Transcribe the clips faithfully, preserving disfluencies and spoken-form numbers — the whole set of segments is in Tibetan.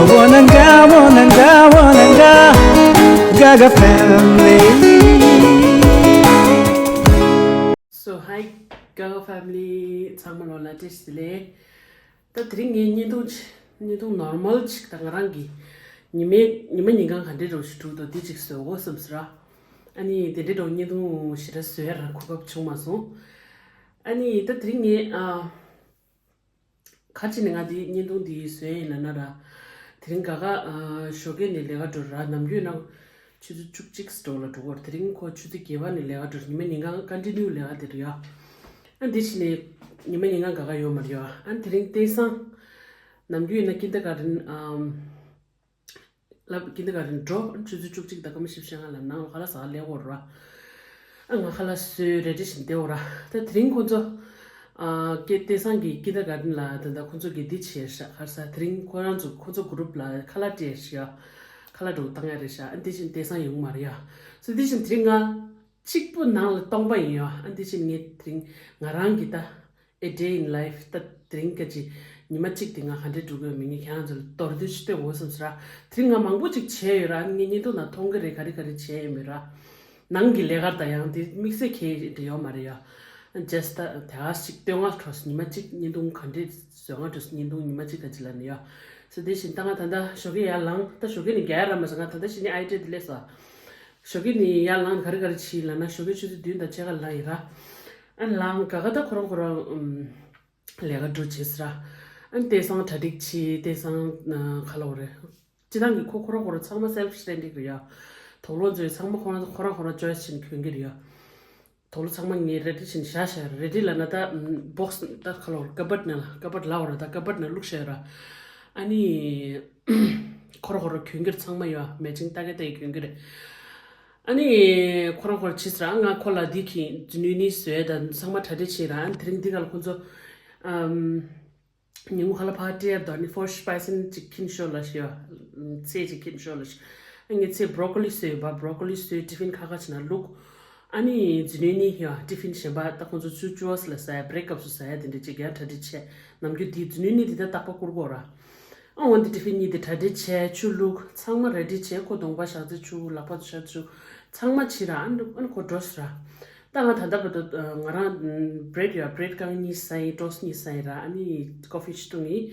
Wananga, wananga, wananga, Gaga family. So, hi, Gaga family. ཚང་མ་ལོ་ལ་བཀྲ་ཤིས་བདེ་ལེགས། ད་དེ་རིང་ངའི་བརྙན་ཐུང་ཅིག་བརྙན་ཐུང་ནོར་མལ་ཅིག་ད་ང་རང་གི་ཉི་མའི་ཉི་མ་ཉིན་གང་ག་འདྲའི་འགྲོ་ཞིག་འགྲོ་འདུག་འདི་ཅིག་བཟོ་དགོས་བསམ་སོང་ར། ཨ་ནི་དེ་འདྲའི་འགྲོ་བརྙན་ཐུང་ཞེ་དྲག་བཟོ་ཡ་རང་གོ་སྐབས་བྱུང་མ་སོང་། ཨ་ནི་ད་དེ་རིང་ངས་ཨ། ག་ཅི་ནས་ང་འདི་བརྙན་ཐུང་འདི་བཟོས་ཡིན་ལབ་ན་ར། དེ་རིང་ག་ག་ཨ། ཞོགས་ཀས་ནས་ལས་ཀ་འགྲོ་ར། ནམ་རྒྱུན་ན་ཆུ་ཚོད་བཅུ་གཅིག་འགྲོ་ལ་འགྲོ་གོ། དེ་རིང་ཁོ་ཆུ་ཚོད་བརྒྱད་པ་ནས་ལས་ཀ་འགྲོ། ཉི་མ་ཉིན་གང་ཀོན་ཊི་ནིའུ་ལས་ཀ་དེ་རེད་ཡ། ཨ་འདི་ཕྱི་ནས་ཉི་མ་ཉིན་གང་ག་ག་ཡོད་མ་རེད་ཡ། ཨ་དེ་རིང་སྟེང་སང་ནམ་རྒྱུན་ཡིན་ན་ཀིན་ཏར་ག་ཏན་ཨམ། ལབ་ཀིན་ཏར་ག་ཏན་འགྲོ། ཆུ་ཚོད་བཅུ་གཅིག་དང་སྐར་མ་བཞི་བཅུ་ཞེ་ལྔ་ལ་ནང་ལ་ཁ་ལག་ཟ་ག་སླེབས་ཡོད་ར། ཨ་ང་ཁ་ལག་བཟོས་རེ་ཌི་བྱས་བསྡད་ཡོད་ར། ད་དེ་རིང་ཁོ་ཚོ་ཨ་ཀེ་སྟེང་སང་གི་ཀིན་ཏར་ག་ཏན་ལ་ད་ད་ཁོ་ཚོ་གི་འདི་བྱས་ཤག་ག་རེ་ཟ། དེ་རིང་ཁོ་རང་ཚོ་ཁོ་ཚོ་གུ་རུབ་ལ་ཁ་ལག་སྤྲད་ཤག་ཁ་ལག་འགྲོ་བཏང་ཡ་རེད་ཤག་ཨ་འདི་བཞིན་སྟེང་སང་ཡོང་མ་རེད་ཡ། སོ་འདི་བཞིན་དེ་རིང་ང་གཅིག་པུ་ནང་ལ་སྟོང་པ་ཡིན་ཡ། ཨ་འདི་བཞིན་ངས་དེ་རིང་ང་རང་གི་ད། A day in life ད་དེ་རིང་སྐད་ཀྱི་ཉི་མ་གཅིག་དེ་ང་ག་འདྲས་འགྲོ་གི་ཡོད་མེད་ངས་ཁྱེད་རང་ཚོ་ལ་མདོར་བསྡུས་ཤིག་སྟོན་དགོས་བསམ་སོང་ར། དེ་རིང་ང་མང་པོ་ཅིག་བྱས་ཡོད་ར། ངས་བརྙན་ཐུང་ནང་མཐོང་གི་རེད། ག་རེ་ག་རེ་བྱས་ཡོད་མེད་ར། ནང་གི་ལས་ཀ་དང་ཡང་དེ་དམིགས་བསལ་གང་ཡང་ཡོད་མ་རེད་ཡ། ཇ་སི་ཊི་ད་དེ་ག་ཞིག་སྟོན་ག་འགྲོ་སོང་། ཉི་མ་གཅིག་བརྙན་ཐུང་ག་འདྲས་བཟོ་ག་འགྲོ་སོང་། བརྙན་ཐུང་ཉི་མ་གཅིག་ག་ཅི་ལ་ནི་ཡ། སོ་དེ་བཞིན་ད་ང་ད་ལྟ་ཞོགས་ཀས་ཡར་ལངས། ད་ཞོགས་ཀས་ནི་རྒྱག་ཡ་རག་མ་སོང་། ང་ད་ལྟ་ཕྱི་ནས་ཨའི་ཌི་ཡ་དེ་སླེབས་སོང་། ཞོགས་ཀས་ནི་ཡར་ལངས་ག་རེ་ག་རེ་བྱས་ལབ་ན་ཞོགས་ཀས་ཆུ་ཚོད་བདུན་དང་ཕྱེད་ཀ་ལངས་ཡིན་ར། ཨ་ལངས་ག་ག་ད་ཁོ་རང་ཁོ་རང་ཨམ། ལས་ཀ་འགྲོ་བྱས་ཟེར་ར། ཨ་སྟེང་སང་གྲ་སྒྲིག་བྱས། སྟེང་སང་ཨ་ག་ལབ་དགོས་རེད། སྤྱིར་བཏང་གི་ཁོ་ཁོ་རང་ཁོ་རང་ཚང་མ་སེལ་ཕི་སི་ཊེན་ཌིང་རེད་ཡ། དོགས་སློང་ཚོས་ཚང་མ་ཁོ་རང་ཁོ་རང་ཁོ་རང་ཅོའི་སི་བྱས་ནས་གྱོན་གྱི་རེད་ཡ། དོགས་སློང་ཚང་མ་ངས་རེ་ཌི་བྱས་ནས་བཞག་བཞག་རེ་ཌི་ལབ་ན་ད་བོག་སི་ད་ག་ལབ་དགོས་རེད། ཀ་བཊ་ནང་ལ་ཀ་བཊ་ལབ་དགོས་རེད། ད་ཀ་བཊ་ནང་བླུགས་བཞག་ཡོད་ར། ཨ་ནི། ཁོ་རང་ཁོ་རང་གྱོན་གྱི་རེད། ཚང་མ་ཡོད་ཨ། མེ་ཅིང་ཏག་ཏག་གྱོན་གྱི་རེད། ཨ་ནི་ཁོ་རང་ཁོ་རང་བྱས་ཟེར་ཨ། ང་ཁོ་ལ་འདི་གྱོན་ནུས་ནི་བཟོས་དང་ཚང་མ་གྲ་སྒྲིག་བྱས་ར། ཨ་ནི་དེ་རིང་འདི་ག་ལ་ཁོ་ཚོ་ཨམ། ཉིན་གུང་ཁ་ལག་ཕར་སྤྲད་ཡ་དང་ནི་ཕོར་སི་པའི་སན་ཅིག་ཁྱེར་ཤོག་ལབ་ཤག་ཡ། ཚལ་ཅིག་ཁྱེར་ཤོག་ལབ་ཤག་ཨ་ངས་ཚལ་བྷོ་རོ་ཀོ་ལི་བཟོས་ཡོད་པ། བྷོ་རོ་ཀོ་ལི་བཟོས་ཊི་ཕིན་ཁ་ཁ་བྱས་ནས་བླུགས། ཨ་ནི་མཛེ་ནུས་ནི་ཡ་ཊི་ཕིན་གཞན་པ་ད་ཁོང་ཚོ་ཆུ་ཆུ་བ་སི་ལ་ཟ་ཡ་བྷེ་རེག་སྐབས་སུ་ཟ་ཡ་དེ་འདྲ་ཅིག་ཡང་གྲ་སྒྲིག་བྱས། ནམ་རྒྱུན་དེ་མཛེ་ནུས་ནི་དེ་ད་རྟག་པར་བསྐུར་གོ་ར། ཨ་འོན་ཏེ་ཊི་ཕིན་གཉིས་དེ་གྲ་སྒྲིག་བྱས། ཆུ་བླུགས། ཚང་མ་རེ་ཌི་བྱས། ཁོ་གདོང་པ་བཞག་ཚེ་ཆུ། ལག་པ་བཞག་ཚེ་ཆུ། ཚང་མ་བྱས་ར། ཨ་ནི་ཨ་ནི་ཁོ་འགྲོ་སོང་ར། ད་ང་ད་ལྟ་བར་དུ་ང་རང་བྷི་རེཌ་ཡ་བྷི་རེཌ་རྐང་གཉིས་ཟ་ཡིན། ཊོ་སི་ཊི་གཉིས་ཟ་ཡིན་ར། ཨ་ནི་ཀོ་ཕི་ཞིག་འཐུང་ཡིན།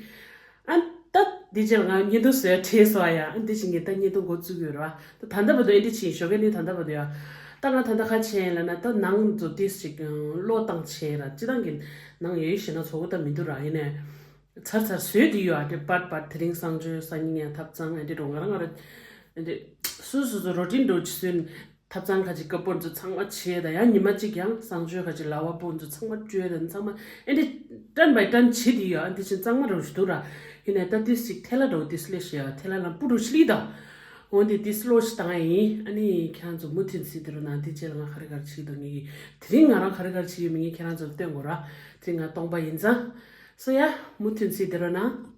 ཨ་ད་འདི་རྗེས་ལ་ང་བརྙན་ཐུང་བཟོ་ཡ་བྲེལ་སོང་ཡ། ཨ་འདི་བཞིན་ངས་ད་བརྙན་ཐུང་འགོ་བཙུགས་ཡོད་ར། ད་ད་ལྟ་བར་དུ་ཨེ་འདྲ་བྱས་ཡིན། ཞོགས་ཀས་ནས་ད་ལྟ་བར་དུ་ཡ། ད་ང་ད་ལྟ་ག་བྱས་ཡིན་ལབ་ན་ད་ནང་དུ་ཏིས་ཅིག་གློག་བཏང་བྱས་ར། སྤྱིར་བཏང་གི་ནང་ཡོད་ཤེས་ན་བཟོ་བོ་ད་མི་འདུག་ར། ཡིན་ནའི་ཚར་ཚར་བཟོས་དེ་ཡོད་ཨ། དེ་པར་པར་དེ་རིང་གསང་སྤྱོད། སང་ཉིན་ཡང་ཐབ་ཚང་། ཨེ་འདྲ་འགྲོ། ང་རང་ང་རང་ཨེ་འདྲ་སོ་སོ་སོ་རོ་ཊིན་འགྲོ་ཅིག་བཟོས་ནས། ཐབ་ཚང་ཁ་ཅིག་ཀ་པོར་ཚོ་ཚང་མ་བྱས་དང་། ཡང་ཉི་མ་གཅིག་ཡང་གསང་སྤྱོད་ཁ་ཅིག་ལྭ་བ་པོ་ཚོ་ཚང་མ་བཅོས་དང་། ཚང་མ་ཨེ་འདྲ་ཊན་བའི་ཊན་བྱེད་དེ་ཡོད་ཨ། འདི་བཞིན་གཙང་མ་རང་ཞིག་འདུག་ར། ཡིན་ནའི་ད་ཏིས་ཅིག་ཐལ་ལ་འགྲོ་ཏིས་ལེ་ཤི་ཡ། ཐལ་ལ་ལམ་སྤུ་རུ་ཤི་ལི་དང་། འོན་ཏེ་ཏིས་ལོ་ཞིག་བཏང་ཡ་ཡིན། ཨ་ནི་ཁྱེད་རང་ཚོ་མུ་མཐུད་གཟིགས་དེ་རོ་ན། འདི་རྗེས་ལ་ང་ག་རེ་ག་རེ་བྱེད་ཀྱི་འདུག་ངས་དེ་རིང་ང་རང་ག་རེ་ག་རེ་བྱེད་ཀྱི་ཡོད་མེད་ངས་ཁྱེད་རང་ཚོ་ལ་སྟོན་དགོས་ར། དེ་རིང་ང་སྟོང་པ་ཡིན་ཙང་། སོ་ཡ། མུ་མཐུད་གཟིགས་དེ་རོ་ན།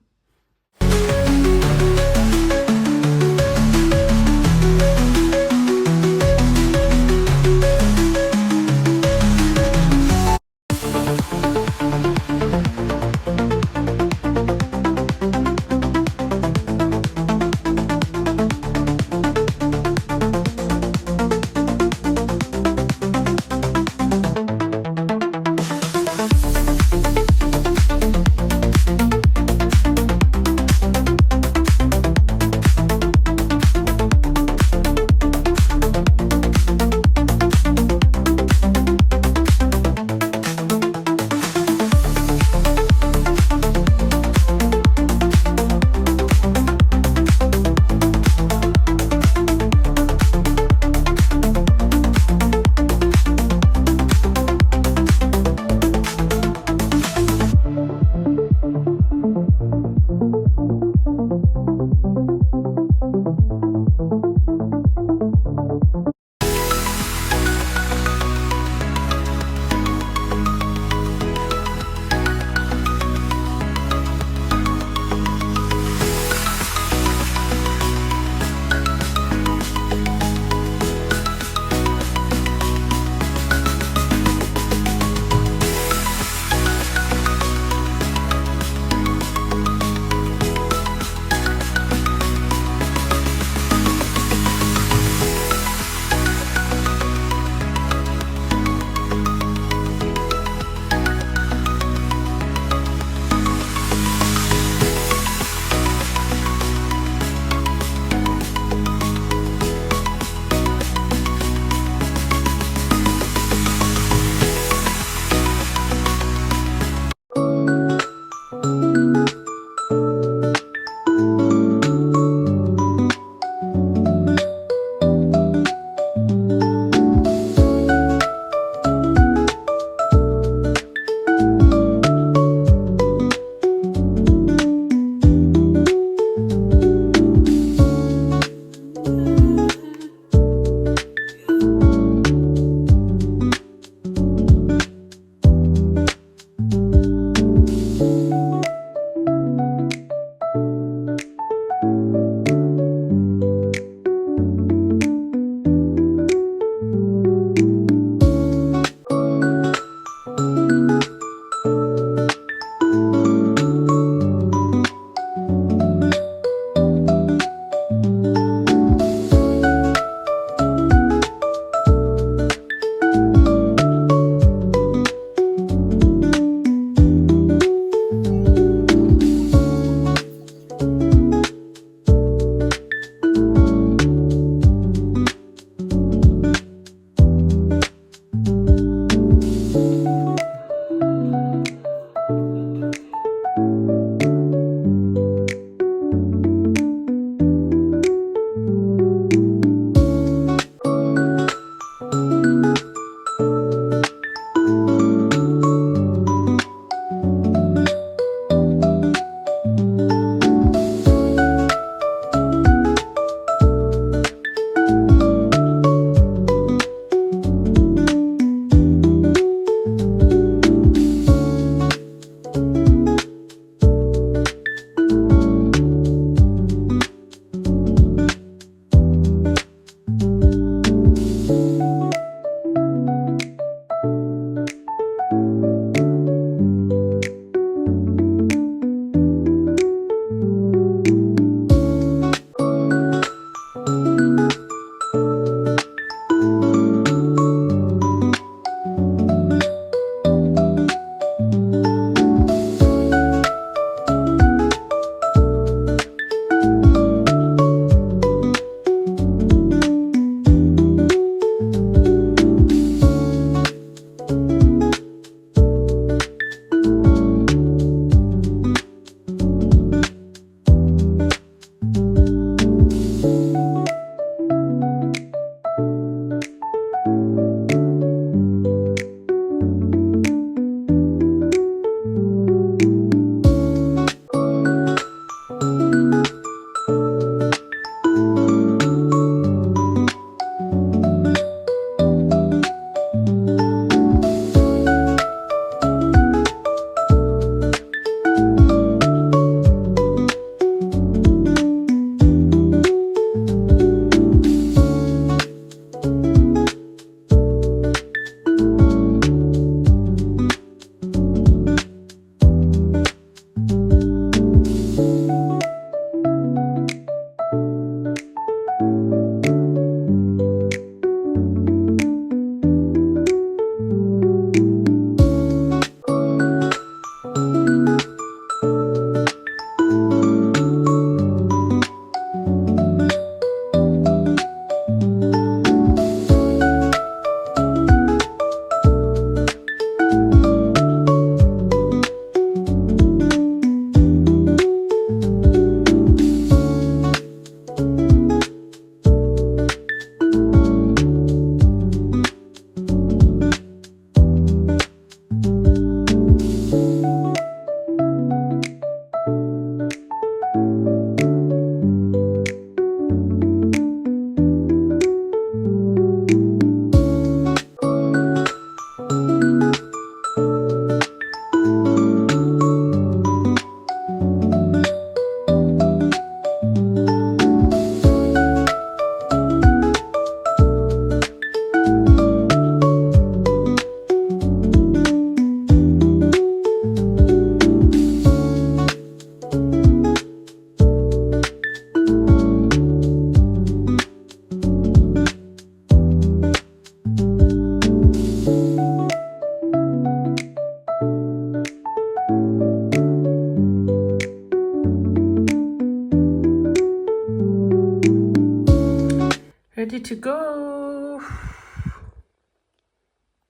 Ready to go.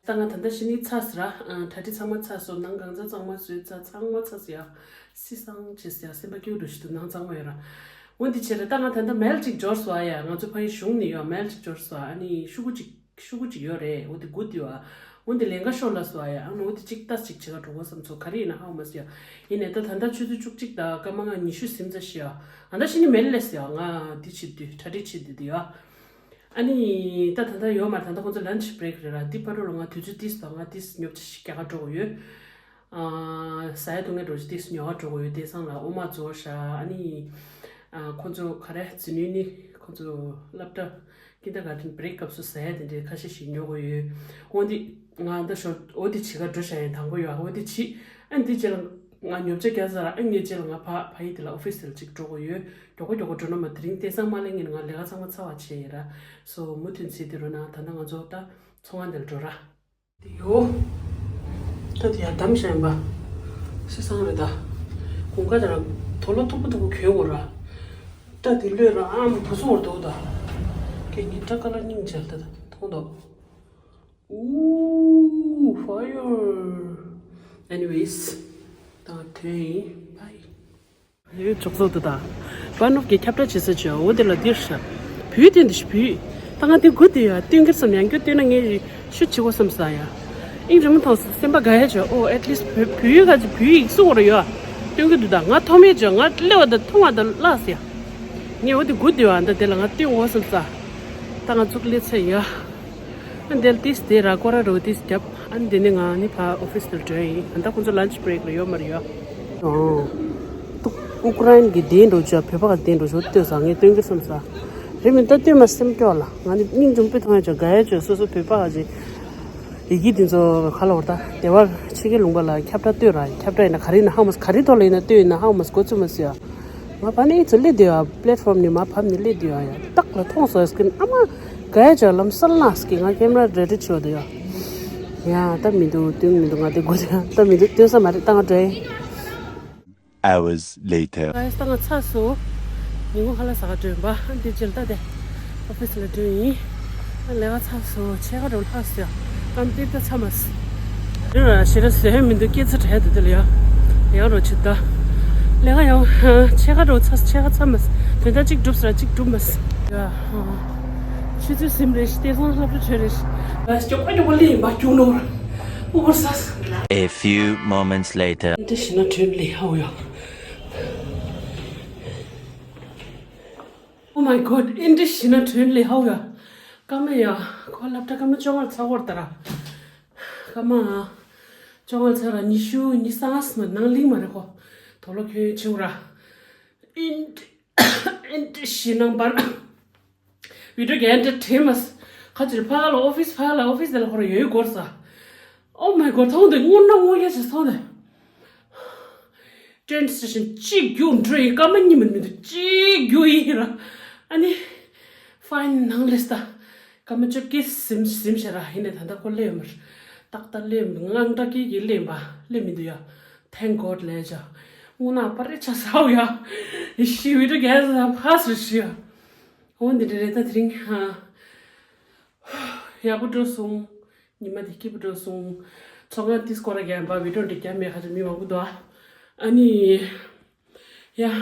ད་ང་ད་ལྟ་ཕྱི་ནས་ཚར་སོང་ར། ཨ། གྲ་སྒྲིག་ཚང་མ་ཚར་སོང་། ནང་གང་ཚ་ཚང་མ་བཟོས་ཚར། ཚང་མ་ཚར་སོང་ཡ། བསིལ་སང་བྱས་སོང་ཡ། སེམས་པ་སྐྱིད་པོ་འདྲ་ཞིག་འདུག་ནང་ཚང་མ་ཡོད་ར། འོ་འདི་བྱས་ར། ད་ང་ད་ལྟ་མེལ་ཅིག་འབྱོར་སོང་ཨ་ཡ། ང་ཚོ་ཕ་ཡུལ་གཞུང་ནས་ཡོད་མེལ་ཅིག་འབྱོར་སོང་ཨ། ཨ་ནི་ཤོག་གུ་ཅིག་ཤོག་གུ་ཅིག་ཡོད་རེད། འོ་དེ་སྒུག་བསྡད་ཡོད་ཨ། འོ་དེ་ལེན་ག་ཤོག་ལབ་སོང་ཨ་ཡ། ཨ་ནི་འོ་དེ་ཅིག་ལྟ་ཅིག་བྱེད་ག་འགྲོ་དགོས་བསམ་སོང་། ག་རེ་ཡིན་ན་ཧ་གོ་མ་སོང་ཡ། ཡིན་ནའི་ད་ད་ལྟ་ཆུ་ཚོད་བཅུ་གཅིག་དང་སྐར་མ་ལྔ་ཉི་ཤུ་ཟིན་ཚར་ཤག་ཡ། ཨ་ད་ཕྱི་ནས་མེལ་སླེབས་སོང་ཡ། ང་འདི་བྱེད་དུས་གྲ་སྒྲིག་བྱེད་དུས་དེ་ཡ། ཨ་ནི་ད་ད་ལྟ་ཡོད་མ་རེད། ད་ལྟ་ཁོང་ཚོ་ལན་ཆི་བྷི་རེག་རེད་ར། འདི་བར་དུ་ལ་ང་དུས་ཚོད་ཏིས་དང་ང་ཏིས་ཉོབ་ཆ་ཞིག་རྒྱག་ག་འགྲོ་གི་ཡོད། ཨ། ཟ་ཡ་འཐུང་ཡ་འགྲོ་ཆ་ཏིས་ཉོ་ག་འགྲོ་གི་ཡོད། དེང་སང་ལ་འོ་མ་རྫོགས་ཤག་ཨ་ནི། ཨ། ཁོང་ཚོ་ག་རེ་ཟེར་ནི་ནི་ཁོང་ཚོ་སློབ་གྲྭ་ཀིན་ཌར་གྷར་ཊན་བྷི་རེག་སྐབས་སུ་ཟ་ཡ་དེ་འདྲའི་ཁ་ཤས་ཤིག་ཉོ་གི་ཡོད། འོ་འདི་ང་འདི་ཞོར་འོ་འདི་བྱེད་ག་འགྲོ་ཤག་ཡ། དང་པོ་ཡོད་ཨ། འོ་འདི་བྱེད། ཨ་འདི་རྗེས་ལ་ང་ཉོབ་ཆ་རྒྱག་ཚར་ར། ཨ་ངས་རྗེས་ལ་ང་ཕ་ཕ་ཡུལ་དེ་ལ་ཨོ་ཕིས་དེ་ལ་ཅིག་འགྲོ་དགོས་ཡོད། མགྱོགས་པོ་མགྱོགས་པོ་འགྲོ་ན་མ། དེ་རིང་དེང་སང་མ་སླེབས་ངེས་ང་ལས་ཀ་ཚང་མ་ཚར་བ་བྱས་ཡིན་ར། སོ་མུ་མཐུད་བྱས་དེ་རུ་ན་ད་ལྟ་ང་ཚོ་ད་ཚོང་ཁང་དེར་འགྲོ་ར། དེ་ཡོ། ད་དེ་ཡར་བསྡམས་བཞག་ཡིན་པ། བསིལ་སང་རེད་ད། དགུན་ཁ་དེ་ར་དུག་ལོག་མཐུག་པོ་མཐུག་པོ་གྱོན་དགོས་ར། ད་དེ་ལོས་ར་ཨམ་བུ་སོང་བར་འདུག་ད། ཁྱེད་ཉིན་ཁྲ་ཀ་ལར་སྙིང་རྗེ་ལ་ད་མཐོང་འདུག Ooh, fire. Anyways, ད་ཐོན་ཡིན། Bye. ཡོད་ཅོག་ཙོག་ཏུ་ད། པ་ནོབ་ཀྱི་ཁྱབ་བསྒྲགས་བྱེད་ས་བྱོས། འོ་དེ་ལ་འདིར་ཤ། བུའི་དོན་དུ་ཞིག་བུའི། ད་ང་དེ་སྒུག་དེ་ཡོད། སྟོན་གྱི་བསམ། ཡང་བསྐྱར་སྟོན་ན་ངས་ཤུ་བྱེད་དགོས་བསམ་ས་ཡ། ཨིན་རི་མོ་མཐོང་སོང་། སེམས་པ་དགའ་ཡ་བྱོས། ཨོ་at least བུ་བུའི་ག་ཅིག་བུའི་ཡིག་གཟུགས་འོ་ར་ཡོད། སྟོན་གྱི་འདུག་ད་ང་མཐོང་མེད་བྱོས། ང་སླེབས་པ་དང་མཐོང་བ་དང་བརླགས་སོང་ཡ། ངས་འོ་དེ་སྒུག་དེ་ཡོད། ད་དེ་ལ་ང་སྟོན་དགོས་བསམ་ས། ད་ང་ཚུགས་སླེབས་ཚར་ཡ། ཨ་འདིར་ཏིས་དེ་ར་སྐོར་ར་རོ་ཏིས་རྒྱབ། ཨ་འདི་ནི་ང་ནི་ཕ་ཨོ་ཕིས་དེར་འགྲོ་ཡིན། ད་ལྟ་ཁོང་ཚོ་lunch break ལ་ཡོད་མ་རེད་ཡ། ཨོ། ཏུ་ཨུ་ཀ་རན་གྱི་དེ་འགྲོ་ཆ་བོད་པ་ག་དེ་འགྲོ་ཆ་ལྟོས་ས། ངས་སྟོན་གྱི་བསམ་ས། རེད་མི་ད་ལྟོས་མ་སེམས་སྐྱོ་ལ། ང་ནི་སྙིང་རྗེ་མོ་དཔེ་མཐོང་ཡ་ཆ་དགའ་ཡ་ཆ་སོ་སོ་བོད་པ་ག་ཅིག་ཡི་གེ་དེ་ཚོ་ག་ལ་བར་ད་དེ་བར་ཕྱི་རྒྱལ་ལུང་པ་ལ་ཁྱབ་བསྒྲགས་ལྟོས་ར། ཁྱབ་བསྒྲགས་ཡིན་ན་ག་རེ་ཡིན་ན་ཧ་མ་ག་རེ་ཐོག་ལ་ཡིན་ན་ལྟོས་ཡིན་ན་ཧ་མ་གོ་ཚུལ་མ་སི་ཡ། ང་ཕ་ནས་ཚུར་སླེབས་བསྡད་ཡོད། པ་ལེཊ་ཕོམ་ནས་མར་བབས་ནས་སླེབས་བསྡད་ཡོད་ཡ། སྟག་ལ་མཐོང་སོང་སྐྱིན་ཨ་མ་ག་ཡ་ཅག་ལམ་སང་ལངས་སྐྱིན་ང་ཀེམ་ར་རེ་ཌི་བྱེད་བསྡད་ཡོད་ཡ། ད་མི་འདུག་སྟོན་མི་འདུག་ང་དེ་དགོས་དེ་ད་མི་འདུག་སྟོན་ས་མ་རེད། ད་ང་འགྲོ་ཡིན། Hours later. ང་ཡི་ས་ང་ཚ་སོང་། ཉིན་གུང་ཧ་ལ་ཟ་ག་འགྲོ་ཡིན་པ། འདི་རྗེས་ལ་ད་དེ་ཨོ་ཕི་སི་ལ་འགྲོ་ཡིན། ལས་ཀ་ཚ་སོང་། ཕྱེད་ཀ་རུ་ལྷག་སོང་། ཀམ་ཏིར་ད་ཚ་མ་སོང་། རི་ར་ཞེ་ར་ཟེར་མི་འདུག་སྐད་ཆ་དྲན་འདུག་དེ་ལ་ཡ། ཡག་རོ་ཆི་ད། ལས་ཀ་ཡང་ཕྱེད་ཀ་རུ་ཚ་ཕྱེད་ཀ་ཚ་མ་སོང་། དོན་དག་གཅིག་གྲུབ་སོང་ར་གཅིག་གྲུབ་མ་སོང་། ཡ། ཆུ་ཚོད་གསུམ་རེད་ཤི་དེ་སང་སློབ་གྲྭ་གྲོལ་རེད་ཤི། ཡ་སྐྱོ་པོ་སྐྱོ་པོ་ལི་ཡིན་པ་སྐྱུང་ནོར། ཨུ་བོར་ས་སོང་། A few moments later. འདི་ཤི་ན་དྲོད་ལི་ཧའོ་ཡ། Oh my god, ཨིན་ཏི་ཤི་ན་དྲོན་ལེ་ཧའོ་ཡ། ཀ་མ་ཡ། ཁོ་སློབ་གྲྭ་ཀ་མ་བཅོ་ལྔ་ཚར་བར་ད་ར། ཀ་མ། བཅོ་ལྔ་ཚར་ར་ཉི་ཤུ་ཉི་ཤུ་རྩ་ལྔ་སི་མ་ནང་ལིང་མ་རེད་ཁོ། དོ་ལོ་ཁྱོད་ཆེ་བོ་ར། ཨིན་ཏི་ཨིན་ཏི་ཤི་ནང་བར། བི་ཌིའོ་གན་ཏི་ཁྲེ་མ་སི། ཁ་ཅིག་ཕ་ག་ལ་ཨོ་ཕིས་ཕ་ག་ལ་ཨོ་ཕིས་དེ་ལ་ཁོ་ར་ཡོད་གོར་ས། Oh my god, ཐོང་དེ་སྔོ་ན་སྔོ་ཡ་ཞིག་ཐོང་དེ། ཏྲེན་སི་ཊེ་ཤན་གཅིག་རྒྱུགས་འགྲོ་ཡི་སྐར་མ་གཉིས་མ་མི་འདུག་གཅིག་རྒྱུགས་ཡི་ར། ཨ་ནི། ཕ་ཡིན་ནང་ལས་ད། སྐར་མ་བཅོ་བརྒྱད་ཟིན་ཟིན་བྱས་ར་ཡིན་ནས་ད་ལྟ་ཁོ་སླེབས་མར། ཏག་ཏག་སླེབས་མི་འདུག་དངངས་སྐྲག་སྐྱེ་གི་སླེབས་པ་སླེབས་མི་འདུག་ཡ། Thank god ལས་བྱ། དངོས་གནས་པ་རེ་ཆ་ཟའོ་ཡ། ཤི་བི་ཌིའོ་གན་ས་ཕ་སུ་ཤི་ཡ། འོ་འདི་འདྲ་རེད་ད་དེ་རིང་ཧ། ཡག་པོ་འགྲོ་སོང་། ཉི་མ་དེ་སྐྱིད་པོ་འགྲོ་སོང་། ཚོང་ཁང་དེ་སྐོར་ར་རྒྱབ་པ་བི་ཌིའོ་འདི་རྒྱབ་མེད་ཁ་ཅིག་མི་མང་པོ་འདུག་ཨ་ནི། ཡ།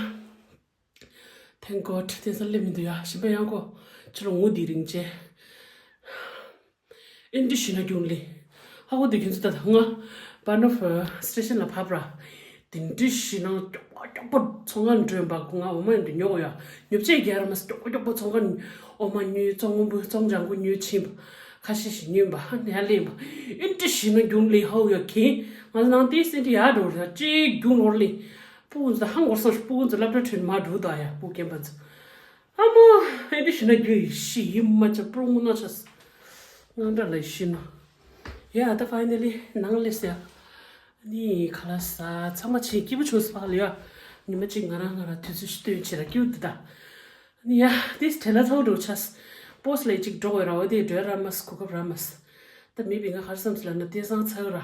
Thank god དེང་སང་སླེབས་མི་འདུག་ཡ། ཞིམ་པ་ཡང་གོ་ཕྱི་ལོ་ངུ་དེ་རིང་བྱས། ཨིན་ཏི་ཤི་ན་རྒྱུང་ལི། ཧ་གོ་དེ་ཁྱོད་ཚོ་ད་ང་བ་ནོ་ཕ་སི་ཊེ་ཤན་ལ་བབས་ར། དེ་འདྲི་ཞིག་ནང་སྐྱོག་པ་སྐྱོག་པ་ཚོང་ཁང་འགྲོ་ཡིན་པ། ང་འོ་མ་ཡིན་དུ་ཉོ་གོ་ཡ། ཉོ་ཆས་རྒྱལ་ར་མ་སྐྱོག་པ་སྐྱོག་པ་ཚོང་ཁང་འོ་མ་ཉོས། བཙོང་སྔོན་པོ་བཙོང་ལྗང་ཁུ་ཉོས་ཕྱིན་པ། ཁ་ཤས་ཤིག་ཉོས་པ་ཧ་ནས་ལེན་པ། ཨིན་ཏི་ཤི་ན་རྒྱུང་ལི་ཧའོ་ཡ་ཁེ། ང་ཚོ་ནང་ཏི་སེ་ཏི་ཡ་འགྲོ་ར་ཅིག་རྒྱུང་ལོར་ལི། སྤུ་གུ་ཚོ་ཧང་གོར་སང་སྤུ་གུ་ཚོ་སློབ་གྲྭ་ཁྲོད་མ་འགྲོ་ད་ཡ་སྤུ་རྒན་པ་ཚོ། ཨ་མ། ཨིན་ཏི་ཤི་ན་རྒྱུ་ཡི་ཤི་ཡི་མ་ཆ་པྲོ་ངུ་ན་ཆ་ས། ངང་འདྲ་ལ་ཤི་ན། ཡ་ད་ཕ་ཡི་ནེ་ལི་ནང་ལས་ཡ། ནི་ཁ་ལ་ས་ཚང་མ་ཆེ་སྐྱིད་པོ་བྱུང་སོང་ལ་ཡ། ཉི་མ་གཅིག་ང་རང་ང་རང་དུས་ཚོད་ཞིག་སྟོན་བྱེད་ལ་སྐྱིད་པོ་འདུག་ད། ནི་ཡ་དེ་བྲེལ་ལ་ཚ་བོ་འགྲོ་ཆ་ས། པོ་སི་ལ་གཅིག་འགྲོ་བའི་ར་བ་དེ་འགྲོ་ར་མ་ས་གོ་སྐབས་ར་མ་ས། ད་མི་བི་ང་ཧར་སམ་སི་ལ་ན་དེ་སང་ཚ་གི་ར།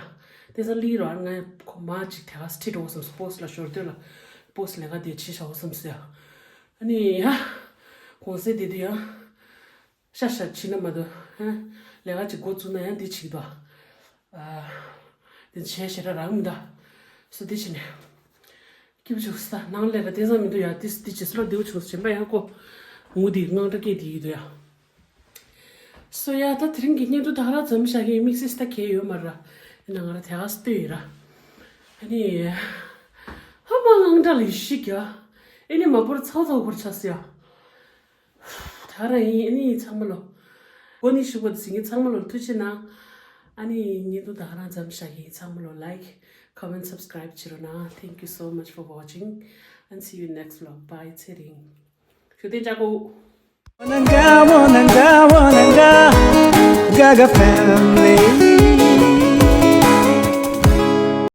དེ་སང་ལི་ར་ང་ཁོ་མ་གཅིག་དེ་ག་ས་ཁྲིད་འགྲོ་སམ་སི་པོ་སི་ལ་ཞོར་དུས་ལ། པོ་སི་ལས་ཀ་དེ་ཆེ་ཤ་བོ་སམ་སི་ཡ། ནི་ཡ། གོང་སེ་དེ་དུ་ཡ། ཤ་ཤ་བྱིན་ན་མ་གཏོགས། ཧ། ལས་ཀ་ཅིག་འགོ་བཙུགས་ན་ཡང་འདི་བྱེད་ཀྱི་འདུག་ཨ། འདི་བྱས་ཞེ་དྲག་རག་མི་འདུག་སོ་འདི་བྱས་ནས། སྐྱིད་པོ་བྱུང་ས་ནང་ལས་ལ་དེང་སང་མི་འདུག་ཡ། འདི་འདི་བྱས་སོ་ལ་བདེ་བོ་བྱུང་ས་བྱས་པ་ཡང་ཀོ། ངུ་འདི་དངངས་སྐྲག་སྐྱེས་འདི་ཡིན་འདུག་ཡ། སོ་ཡ། ད་དེ་རིང་གི་བརྙན་ཐུང་ད་ག་རང་མཚམས་བཞག་གི་ཡིན། དམིགས་བསལ་ད་གལ་ཡོད་མ་རེད། ཡིན་ན་ང་རང་དེ་ག་ལྟོས་ཡིན་ར། ཨ་ནི། ཧ་མ་དངངས་སྐྲག་ལ་ཡི་ཤི་གྱ། ཨེ་ནི་མ་བོར་ཚའོ་ཚའོ་བོར་ཆགས་སོ་ཡ། ད་རང་ཡིན། ཨ་ནི་ཚང་མ་ལོ། འོ་ནི་ཞུ་བ་དེ་ཟིན་གྱི། ཚང་མ་ལོ་ཐུགས་རྗེ་གནང་། ཨ་ནི་བརྙན་ཐུང་ད་ག་རང་མཚམས་བཞག་གི་ཡིན། ཚང་མ་ལོ་like, comment, subscribe བྱེད་རོགས་གནང་། Thank you so much for watching and see you next vlog. Bye. ཚེ་རིང་། ཞུ་བདེ་འཇགས་གོ། Wananga, wananga, wananga, Gaga family.